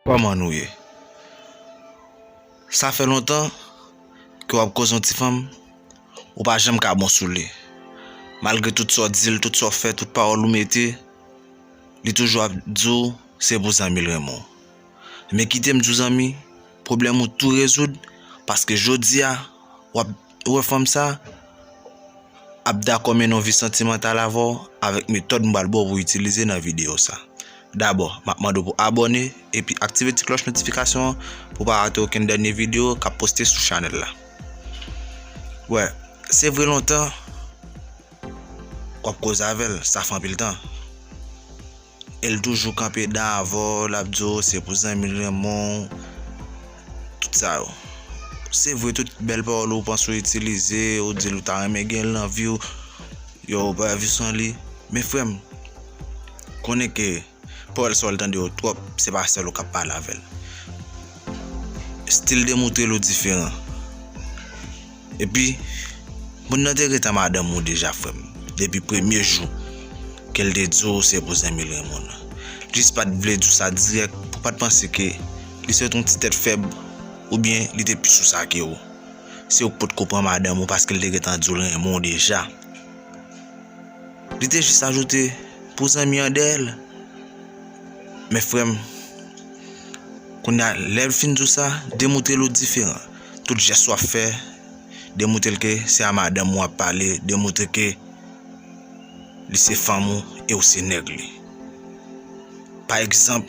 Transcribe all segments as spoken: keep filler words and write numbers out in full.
Kòman nou ye? Sa fè lontan ke w ap koze yon ti fanm, ou pa janm ka bon sou li. Malgre tout sa w di l, tout sa w fè, tout pawòl ou mete, li toujou ap di w se pou zanmi l renmen w. Men kite m di w zanmi, pwoblèm ou tou rezoud, paske jodi a, w ap wè fanm sa ap dakò mennen yon vi santimantal avè w avèk metòd m pral ba w pou w itilize nan videyo sa. Dabò, m ap mande w pou abòne epi aktive ti klòch notifikasyon an pou w pa rate okenn dènye videyo k ap poste sou chanèl la. Wè, se vre lontan w ap koze avè l, sa fè anpil tan. E l toujou kanpe dan avè w, l ap di w se pou zanmi l renmen w, tout sa yo. Se vre, tout bèl pawòl ou panse w itilize, ou di l ou ta renmen gen l nan vi w, yo, ou pa viv san li. Men frè m, konnen ke pawòl sa w tande yo twòp, se pa sèl ou k ap pale avè l. Still demontre l ou diferan. Epi, moun nan te gentan madanm ou deja, frè m, depi premye jou ke l te di w se pou zanmi l renmen w nan. Jis pa t vle di w sa dirèk pou w pa t panse ke li se yon ti tèt fèb oubyen li te pi sou sa ke w. Se ou k potko pran madanm ou paske l te gentan di w l renmen w deja. Li te jis ajoute pou zanmi an dèyè l. Men frè m, kounye a, lè l fin di w sa, demontre l ou diferan. Tout jès w ap fè, demontre l ke se a madanm ou ap pale, demontre ke li se fanm ou e w se nèg li. Pa egzanp,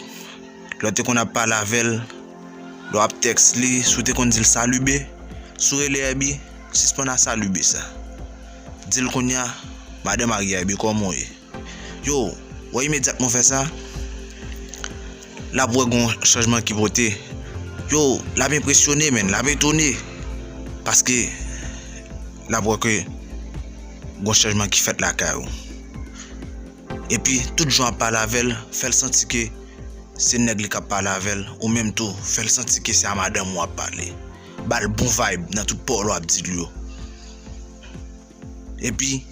lè w te konn ap pale avè l, lè w ap tèks li, si w te konn di l salut bee, si w rele Èbi, sispann a salut bee sa. Di l kounye a, madanm Maria Èbi, kòman w ye? Yo, wè imedyatman w fè sa, l ap wè gon chanjman ki pote. Yo, l ap enpresyone, menn, l ap etone. Paske l ap wè ke gon chanjman ki fèt lakay ou. Epi, tout jan w ap pale avè l, fè l santi ke se nèg li k ap pale avè l, ou menm tou, fè l santi ke se a madanm ou ap pale. Ba l bon vibe nan tout pawòl w ap di l yo. Epi,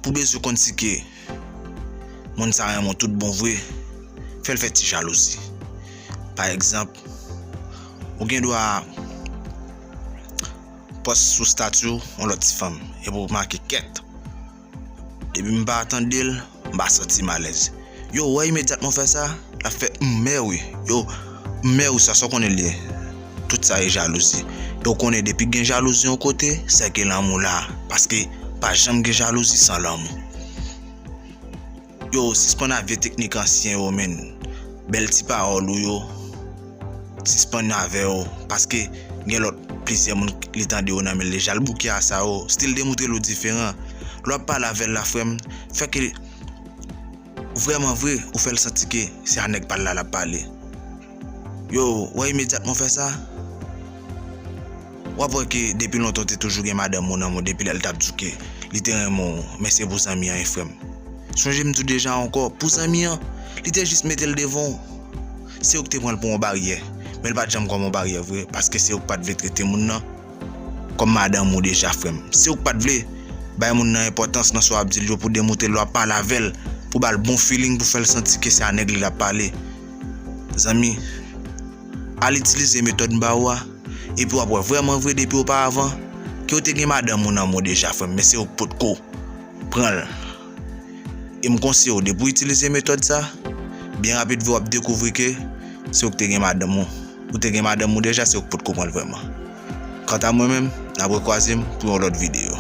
pou bezwen konn si ke moun sa renmen w tout bon vre, fè l fè ti jalouzi. Pa egzanp, ou gen dwa pòs sou stati w yon lòt ti fanm, epi w make kèt. Depi m pa tande l, m pa santi m alèz. Yo, wè imedyatman w fè sa, l ap fè m mè wi. Yo, m mè wi, sa, sa w konnen l ye. Tout sa e jalouzi. E w konnen depi gen jalouzi yon kote, se ke lanmou la. Paske pa janm gen jalouzi san lanmou. Yo, sispann ak vye teknik ansyen yo, menn. Bèl ti pawòl ou yo, sispann avè yo, paske gen lòt plizyè moun li tande yo nan men l deja, l bouke a sa yo, still demontre l ou diferan. Lè w ap pale avè l la, frè m, fè ke vrèman vre, ou fè l santi ke se a nèg pa l la l ap pale. Yo, wè imedyatman w fè sa, w ap wè ke depi lontan w te toujou gen madanm ou nan men w, depi lè l t ap di w ke li te renmen w, men se pou zanmi an, frè m. Sonje m di w deja ankò, pou zanmi an, li te jis mete l devan w. Se ou ki te pran l pou yon baryè. Men l pa t janm kòm yon baryè vre, paske se ou ki pa t vle trete moun nan kòm madanm ou deja, frè m. Se ou ki pa t vle bay moun nan enpòtans nan sa w ap di l yo pou demontre l w ap pale avè l, pou ba l bon feeling, pou fè l santi ke se a nèg li l ap pale. Zanmi, al itilize metòd m ba ou a, epi w ap wè vrèman vre depi oparavan ke w te gen madanm ou nan men w deja, frè m, men se ou ki potko pran l. E m konseye w, depi w itilize metòd sa, byen rapid vre w ap dekouvri ke se ou ki te gen madanm ou. Ou te gen madanm ou deja, se ou ki potko pran l vrèman. Kanta mwen menm, n ap rekwaze m pou yon lòt videyo.